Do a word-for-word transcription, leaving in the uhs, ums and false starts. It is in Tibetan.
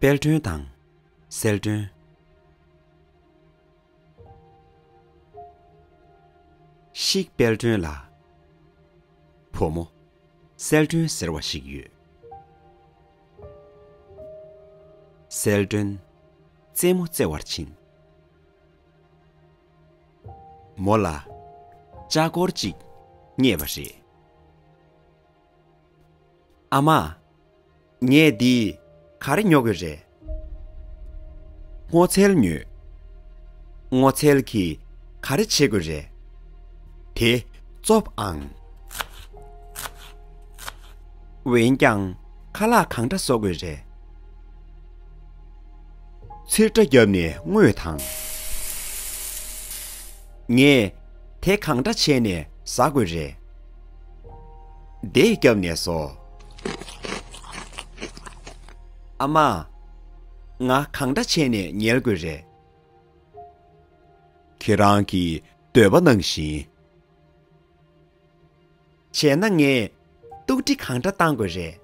དཔལ་སྒྲོན་དང་གསལ་སྒྲོན། ཤིག་དཔལ་སྒྲོན་ལ་བུ་མོ་གསལ་སྒྲོན་ཟེར་བ་ཞིག་ཡོད། གསལ་སྒྲོན་རྩེད་མོ་རྩེ་བར་ཕྱིན། མོ་ལ་ལྕགས་འཁོར་གཅིག་རྙེད་པ་རེད། ཨ་མ། ངས་འདི་ག་རེ་ཉོ་དགོས་རེད། སྔོ་ཚལ་ཉོས། སྔོ་ཚལ་གྱིས་ག་རེ་བྱེད་དགོས་རེད། དེ་བཙོས་ཨང་། འོན་ཀྱང་ཁ་ལག་གང་འདྲ་བཟོ་དགོས་རེད། ཚིག་སྒྲ་བརྒྱབ་ནས་རྔོས་དང་། ངས་དེ་གང་འདྲ་བྱས་ནས་ཟ་དགོས་རེད། འདེད་བརྒྱབ་ནས་བཟོ། ཨ་མ། ང་གང་འདྲ་བྱས་ནས་ཉལ་དགོས་རེད། ཁྱེད་རང་གི་འདོད་པ་ནང་བཞིན། བྱས་ན་ངས་སྟུག་གྲི་གང་འདྲ་བཏང་དགོས་རེད།